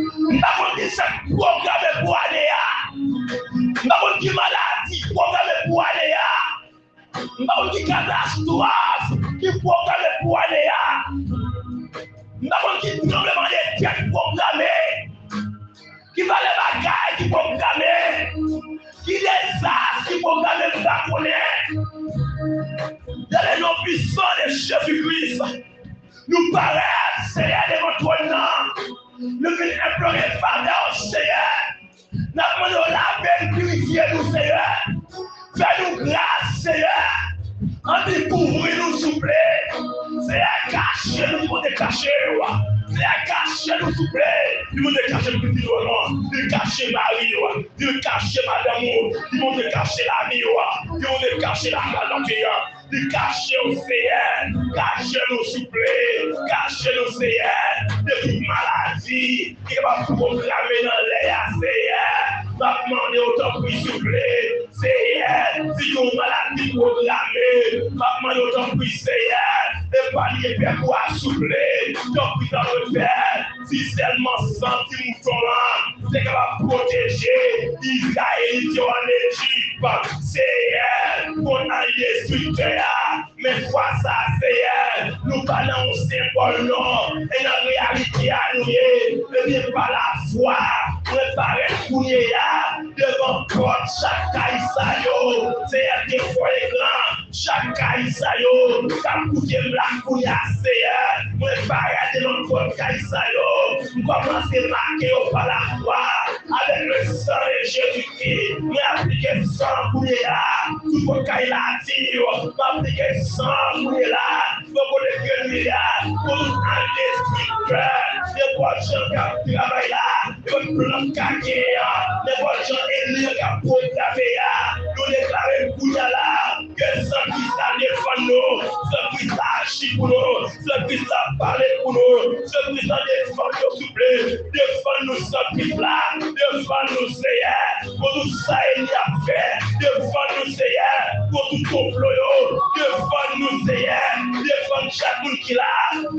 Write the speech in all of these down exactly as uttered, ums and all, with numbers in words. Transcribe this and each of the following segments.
M pa konn ki sa k pwograme pou ane a. M pa konn ki maladi pwograme pou ane a. M pa konn ki katastwòf ki pwograme pou ane a. M pa konn ki tranblemanntè k pwograme. Ki valè bagay ki pwograme. Ki dezas ki pwograme, m pa konnen. Dans le nom puissant de Jésus-Christ, nou parèt, Seyè, devan twòn nan. Nou vin enplore favè w, Seyè. N ap mande w lave n, pirifye nou, Seyè. Fè nou gras, Seyè. Anpil kouvri nou, souple. Seyè, kache nou, di Bondye kache w. Seyè, kache nou, souple. Di Bondye kache pitit ou an. Di l kache mari w. Di l kache madanm ou. Di Bondye kache lavi w. Di Bondye kache lakay w. Li kache w, Seyè. Kache nou, souple. Kache nou, Seyè, de tout maladi ki kapab pwograme nan lè a, Seyè. M ap mande w, tanpri, souple. Seyè, si gen yon maladi pwograme, m ap mande w, tanpri, Seyè, epanye pèp ou a, souple. Tanpri, tanpri, Pè, si sèlman san ti mouton an te kapab pwoteje Izrayelit yo ann Ejip, Seyè, konn anyen destriktè a, men fwa sa a, Seyè, nou pa nan yon senbòl non, e nan reyalite a nou ye. Ebyen, pa lafwa, mwen parèt kounye a devan pòt chak kay sa yo, Seyè, ke fò ekran chak kay sa yo k ap koute m la kounye a, Seyè. Mwen parèt devan pòt kay sa yo. M kòmanse make yo pa lafwa. Avèk le sang de Jésus-Christ, mwen aplike san kounye a sou pòt kay la, di yo, m aplike san kounye a. Bon kote ke nou ye a, pou nou al destriktè, nenpòt jan k ap travay la, nenpòt plan k ap genyen an, nenpòt jan enmi an k ap pwograme a, nou deklare kounye a la, ke san Kris la defann nou, san Kris la aji pou nou, san Kris la pale pou nou, san Kris la defann nou, souple, defann nou san Kris la, defann nou, Seyè, kont tout sa enmi ap fè, defann nou, Seyè, kont tout konplo yo, defann nou, Seyè, defann chak moun ki la,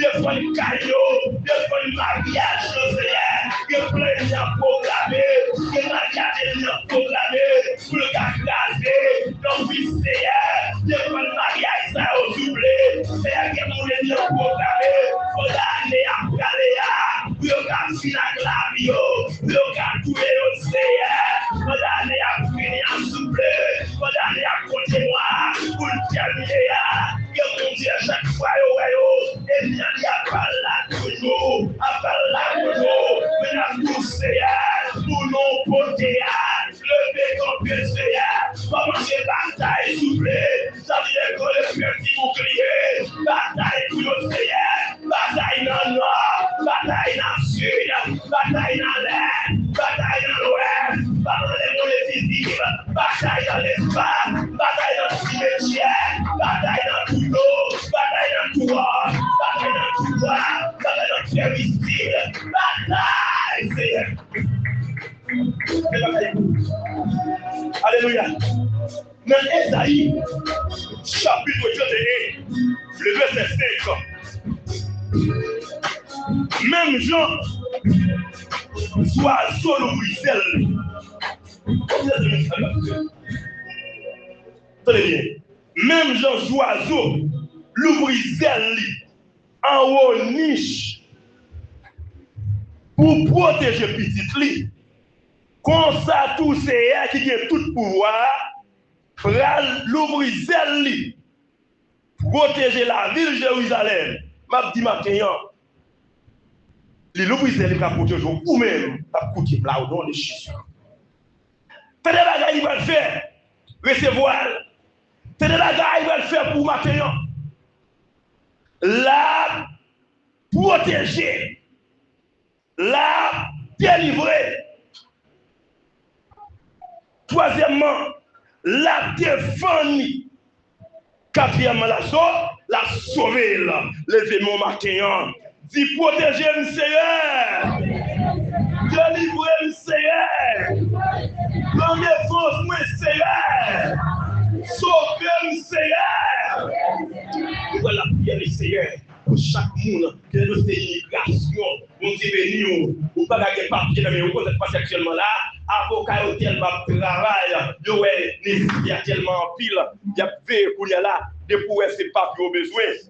defann kay yo, defann maryaj yo, Seyè, gen plan enmi an pwograme, gen maryaj enmi an pwograme, pou l ka kraze, nan vi, Seyè, defann maryaj sa yo, souple, Seyè, gen moun enmi an pwograme, pandan ane a prale a, pou yo ka fini ak lavi yo, pou yo ka touye yo, Seyè, pandan ane a fini an, souple, pandan ane a konte mwa, pou l tèmine a, gen moun, Seyè, chak fwa yo wè yo, enmi an li ap la toujou, ap la toujou, men n ap di w, Seyè, pou nou pote a, leve kanpe, Seyè, kòmanse batay, souple, sa vle di ke le petit bouclier, batay pou yo, Seyè, batay nan nò, batay nan sid, batay nan lès, batay nan lwès, batay nan lemonn envizib, batay nan lespas, batay nan simetyè, batay nan twou dlo, batay nan twou wòch, batay nan twou bwa, batay nan tè vizib, batay, Seyè. Se batay pou ou. Alelouya. Nan Ezayi, chapit trannteyen, le vèsè senk. Menm jan zwazo louvri zèl li. Tande byen. Menm jan zwazo louvri zèl li anwo nich pou pwoteje pitit li, konsa tou Seyè ki gen tout pouvwa a pral louvri zèl li, pwoteje lavil Jerizalèm. M ap di maten an, li louvri zèl li, li pral pwoteje w, ou menm k ap koute m la, o non de Jezi. Tande bagay li pral fè, resevwa l. Tande bagay li pral fè pou w maten an. L ap pwoteje, l ap delivre. Twazyèmman, l ap defann li. Katriyèmman, l ap so-, l ap sove l. Leve men w maten an. Di, pwoteje m, Seyè. Delivre m, Seyè. Pran defans mwen, Seyè. Sove m, Seyè. Ou wè lapriyè li, Seyè. Chak moun ki nan dosye imigrasyon, Bondye beni w, ou pa ka gen papye nan men w, ou konn sa k pase aktyèlman la, avoka yo tèlman ap travay, yo wè nesesite a tèlman anpil, y ap veye kounye a la, depi w wè se papye w bezwen,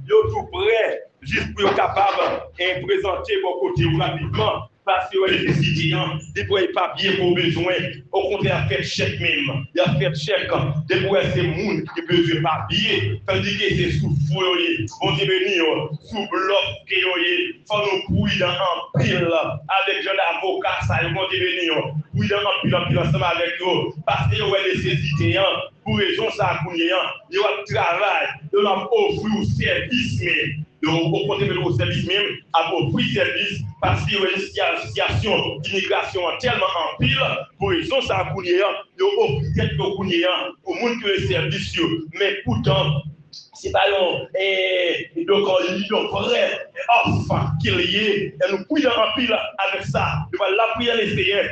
yo tou prè jis pou yo kapab eh, prezante bò kote w rapidman. Paske yo nesesite an, depi w wè e papye ke w bezwen, okontrè, y ap fè chèk menm. Y ap fè chèk depi w wè se moun ki bezwen papye, tandike se sou fo yo ye. Bondye beni yo, sou blòf ke yo ye. Fò nou pridan anpil avèk jan davoka sa yo, Bondye beni yo. Pridan anpil, anpil ansanm avèk yo, paske yo wè nesesite an. Pou rezon sa a, kounye a, yo ap travay, yo ap ofri w sèvis, men yo okontrè mete w sèvis menm, ap ofri sèvis, paske yo wè sitiyasyon imigrasyon an tèlman anpil. Pou rezon sa a, kounye a, yo ofri tèt yo kounye a pou moun ki wè sèvis yo. Men poutan, se pa yon, eh, donk, yon vrè òf ke l ye. E nou pridan anpil avèk sa. Nou pral lapriyè Lesenyè.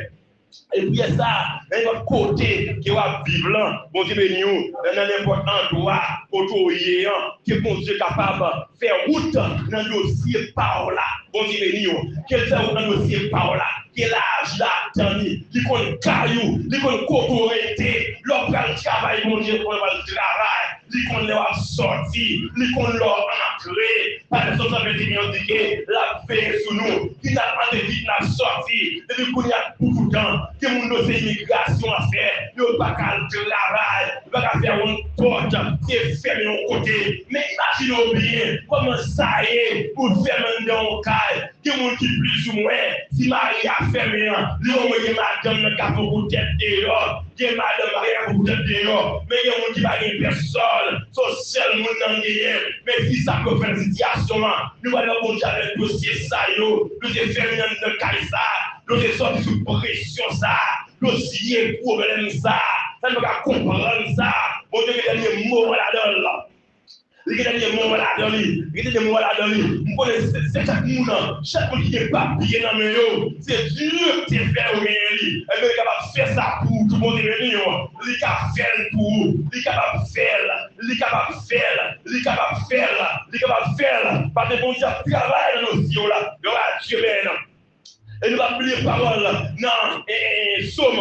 E priyè sa a, nan nenpòt kote ke w ap viv lan, Bondye beni w, nan nenpòt andwa kote w ye an, ke Bondye kapab fè wout nan dosye pa w la. Bondye beni w. Ke l fè wout nan dosye pa w la. Ke laj la tann li. Li konn kay ou, li konn kote w rete. Lè w pral travay, Bondye konn w pral travay. Li konn lè w ap sòti, li konn lè w antre. Psalm san venntuit di ke l ap veye sou nou, kit n ap antre, kit n ap sòti. Depi kounye a pou toutan, gen moun dosye imigrasyon an fè, yo pa ka al travay, yo pa ka fè yon pòt, se fèmen yon kote. Men imajine w byen kòman sa ye pou fèmen anndan yon kay. Gen moun ki plizoumwen, si mari a fèmen an, li omwen gen madanm nan k ap fè yon kout tèt deyò. Gen madanm mari a ka fè kout tèt deyò. Men gen moun ki pa gen pèsòn. Se sèl moun nan genyen. Men si sa pou fè sitiyasyon an, nou pral nan Bondye avèk dosye sa yo. Dosye fèmen anndan kay sa. Dosye sòti sou presyon sa. Dosye pwoblèm sa. Sa nou pa ka konprann sa. Bondye gen dènye mo an ladan l. Li gen dènye mo an ladan li. Li gen dènye mo an ladan li. M konnen se, se chak moun, chak moun ki gen papye nan men yo, se Dye ki te fè yo genyen li. Ebyen, li kapab fè sa pou ou tou, Bondye beni w. Li ka fè l pou ou. Li kapab fè l. Li kapab fè l. Li kapab fè l. Li kapab fè l. Paske Bondye ap travay nan dosye w la. Glwa a Dye, men. E nou pa bliye pawòl nan eh, Sòm,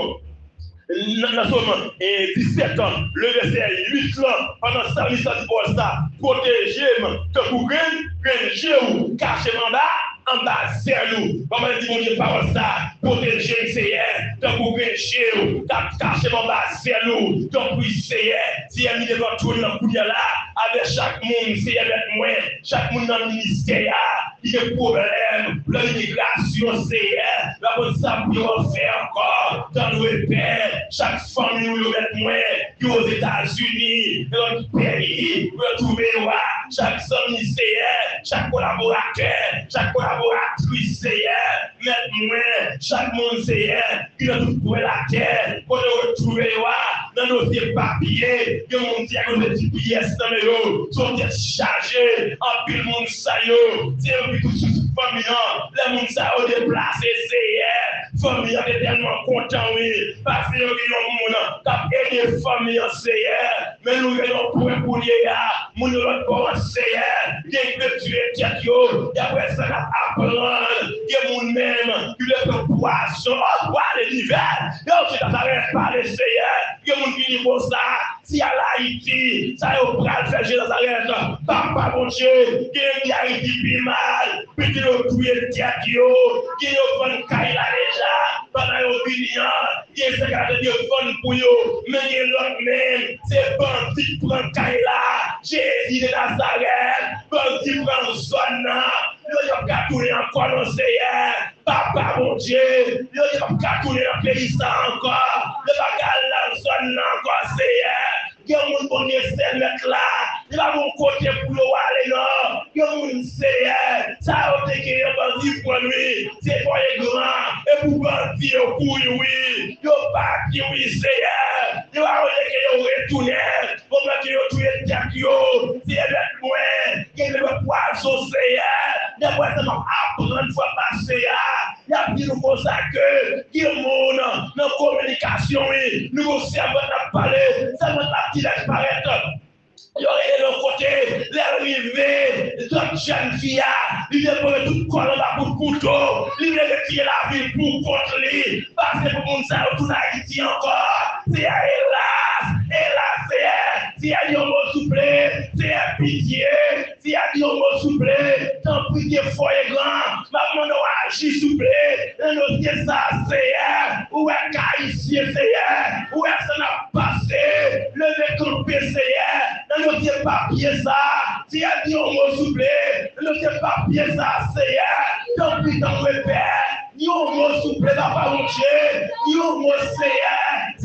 nan, nan Sòm eh, disèt, le vèsè uit lan, pandan salmis la di pawòl sa, pwoteje m tankou grenn, grenn je w, kache m anba, anba zèl ou. Kòman li di Bondye pawòl sa, pwoteje m, Seyè, tankou grenn je w, ka-, kache m anba zèl ou. Tanpri, Seyè, Seyè, mi devan twòn nan kounye a la, avèk chak moun, Seyè, mèt mwen, chak moun nan ministè a, ki gen pwoblèm, plan imigrasyon, Seyè, la konn sa pou yo fè ankò, tann repè, chak fanmi ou yo mèt mwen, ki Ozetazini, nan lòt peyi, pou yo twouve yo a, chak zanmi, Seyè, chak kolaboratè, chak kolaboratris, Seyè, mèt mwen, chak moun, Seyè, ki nan tout kwen latè, kote yo twouve yo a, nan dosye papye, gen moun ki ak dosye G P S nan men yo, se yon tèt chaje, anpil moun sa yo, se yo ki tou sou fanmi an, lè moun sa yo deplase, Seyè, fanmi an te tèlman kontan, wi, paske yo gen yon moun k ap ede fanmi an, Seyè, men nou rive yon pwen kounye a, moun yo lòt bò an, Seyè, gen ki vle tiye tèt yo, daprè sa n ap aprann, gen moun menm ki vle pran pwazon, o, pwazon, yo, se Nazarèt, pale, Seyè, gen moun ki di konsa, si al Ayiti, sa yo pral fè je Nazarèt, Papa Bondye, gen ki Ayiti pi mal, pitit yo touye tèt yo, gen yo vann kay la deja, pandan yo vini an, gen sa k ap vann pou yo, men gen lòt menm, se bandi k pran kay la, Jezi de Nazarèt, bandi pran zòn nan, yo, yo p ka tounen ankò non, Seyè, Papa Bondye, yo, yo p ka tounen nan peyi sa ankò, yo pa ka al nan zòn nan ankò, Seyè, gen moun Bondye sèl mèt la, li pa gon kote pou yo ale non. Gen moun Seyè, sa yo te genyen bandi pran wi, se fò e gran, e pou bandi yo kouri wi, yo pati wi Seyè, yo pa vle ke yo retounen, moman ke yo touye tèt yo, Seyè mèt mwen, gen de pwazon Seyè, daprè sa m ap aprann fwa pase a, y ap di nou konsa ke gen moun nan kominikasyon, wi. Nou gon sèvant n ap pale, sèvant la ap dirèk parèt. Yo rele l yon kote, lè l rive, zòt jèn fi a, li depoze tout kò l anba kout kouto, li vle retire lavi l pou kont li, pase pou moun sa yo tounen Ayiti ankò. Seyè, elas, elas, Seyè, Seyè, di yon mo souple, Seyè, pitye, Seyè, di yon mo souple, tanpri, gen fò e gran, m ap mande w aji souple, nan dosye sa, Seyè, ou wè ka Ayisyen, Seyè, ou wè sa n ap pase, leve kanpe, Seyè, nan dosye papye sa, Seyè, di yon mo souple, nan dosye papye sa, Seyè, tanpri, tanpri, Pè, di yon mo souple, Papa Bondye, di yon mo, Seyè,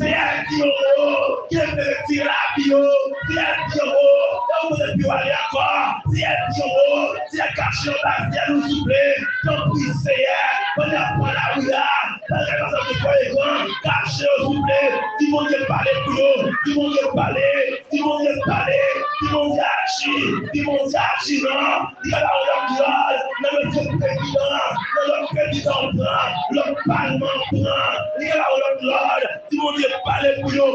Seyè, di yon mo, ki te retire lavi yo, Seyè, di yon mo, e ou pote pye w ale ankò, Seyè, di yon mo, Seyè, kache anba zèl ou, souple, tanpri, Seyè, pandan y ap pran lari a, pandan y ap pase pou fò ekran, kache yo, souple, di Bondye pale pou yo, di Bondye pale, di Bondye pale, di Bondye aji, di Bondye aji, non. Li ka ba w lòt lòd, nan dosye prezidan, nan lòt prezidan pran, lòt palman pran. Li ka ba w lòt lòd, di Bondye pale pou yo.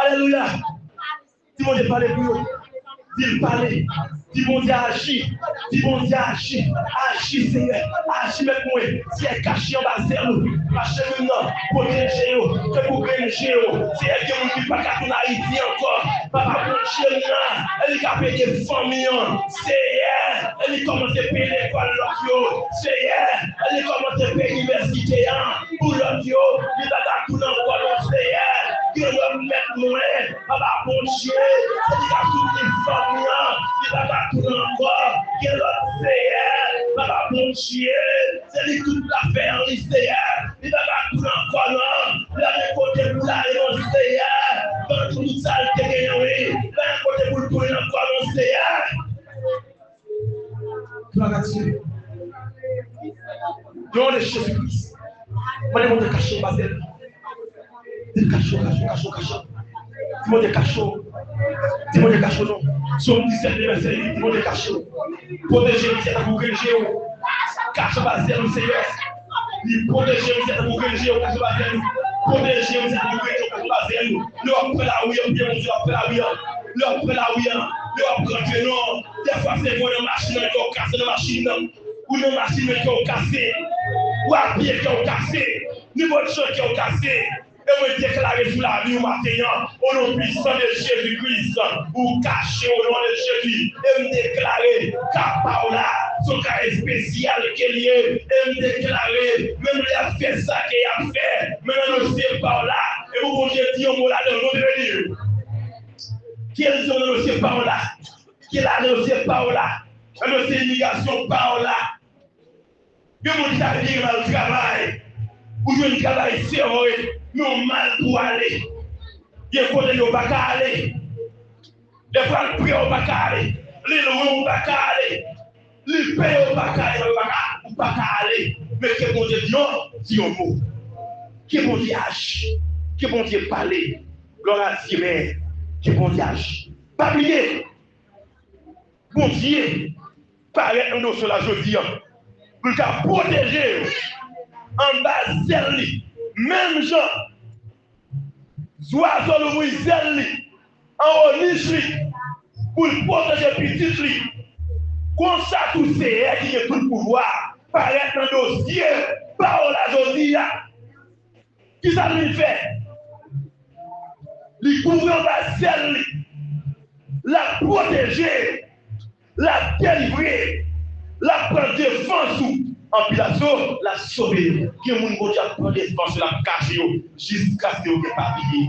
Alelouya. Di Bondye pale pou yo. Di l pale. Di Bondye aji. Di Bondye aji. Aji, Seyè. Aji, Mèt mwen. Seyè, kache anba zèl ou. Kache moun nan. Pwoteje yo. Fè pou grenn je yo. Seyè, gen moun ki pa ka tounen Ayiti ankò. Papa Bondye m nan, e li ka peye fanmi an. Seyè, e li kòmanse peye lekòl lòt yo. Seyè, e li kòmanse peye inivèsite an pou lòt yo. Li pa ka tounen ankò non, Seyè. Gen lòt, Mèt mwen, Papa Bondye, se li ka soutni fanmi an. Li pa ka tounen ankò. Gen lòt, Seyè, Papa Bondye, se li tout zafè an, wi, Seyè. Li pa ka tounen ankò non. Li pa gen kote pou l ale non, Seyè. Ban tout sa l te genyen, wi. Li pa gen kote pou l tounen ankò non, Seyè. Glwa a Dye. Non de Jezi Kris. Mande Bondye kache w anba zèl li. Di l kache w, kache w, kache w, kache w. Di Bondye kache w. Di Bondye kache w non. Sòm disèt, vèsè uit, di Bondye kache w. Pwoteje m, Seyè, tankou grenn je w. Kache anba zèl ou, Seyè. Li pwoteje m, Seyè, tankou grenn je w, kache anba zèl ou. Pwoteje m, Seyè, tankou grenn je w, kache anba zèl ou. Lè w ap fè lari an, Bondye w ap fè lari an. Lè w ap fè lari an, lè w ap rantre non. Dèfwa se vre nan machin nan, kè w kase nan machin nan. Ou nan machin nan, kè w kase. Ou apye, kè w kase. Nenpòt jan, kè w kase. E mwen deklare sou lavi w maten an, o non pwisan de Jezi Kris, ou kache o non de Jezi. E m deklare ka pa w la, se yon ka espesyal ke l ye. E m deklare, menm lè y ap fè sa ke y ap fè, men nan dosye pa w la, e pou Bondye di yon mo ladan l, Bondye beni w. Ke l di yon nan dosye pa w la, ke l nan dosye pa w la, nan dosye imigrasyon pa w la. Gen moun ki ta vin al travay, ou jwenn travay, se vre, men w mal pou ale. Gen kote yo pa ka ale. Lè pral pre, ou pa ka ale. Li lwen, ou pa ka ale. Li peye, ou pa ka ale. Ou pa ka, ou pa ka ale. Men ke Bondye di yon, di yon mo. Ke Bondye aji. Ke Bondye pale. Glwa a Dye, men ke Bondye aji. Pa bliye, Bondye parèt nan dosye w la jodi a pou l ka pwoteje w anba zèl li. Menm jan zwazo louvri zèl li anwo nich li pou l pwoteje pitit li, konsa tou Seyè ki gen tout pouvwa parèt nan dosye pa w la jodi a. Kisa l vin fè? Li kouvri anba zèl li. L ap pwoteje. L ap delivre. L ap pran defans ou. Anpil aso, l ap sove yo. Gen moun Bondye ap pran defans yo, l ap kache yo jiskaske yo gen papye.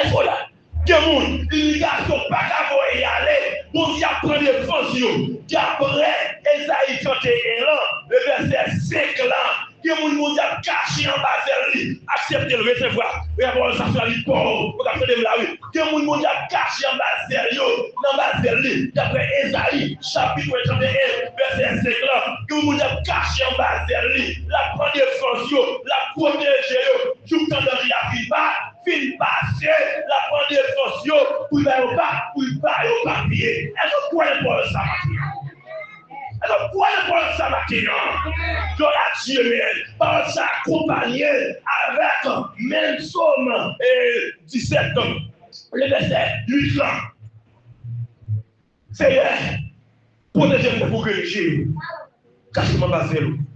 Èske w la? Gen moun, imigrasyon pa ka voye y ale. Bondye ap pran defans yo. Daprè Ezayi trannteyen lan, le vèsè senk lan, gen moun Bondye ap kache anba zèl li. Aksepte l, resevwa. Repons sa sou lavi pa w. Ou k ap tande m la, wi. Gen moun Bondye ap kache anba zèl yo, anba zèl li. Daprè Ezayi, chapit trannteyen, vèsè senk lan. Gen moun Bondye ap kache anba zèl li. L ap pran defans yo, l ap pwoteje yo. Jouk tan danje a fin pa, fin pase, l ap pran defans yo, pou l ba yo pa, pou l ba yo papye. Èske w kwè nan pawòl sa maten an? Èske w kwè nan pawòl sa maten an? Glwa a Dye, men pawòl sa akonpanye avèk menm Sòm, e, disèt, le vèsè uit lan. Seyè, pwoteje m depi w gen reje. Kache m anba zèl ou.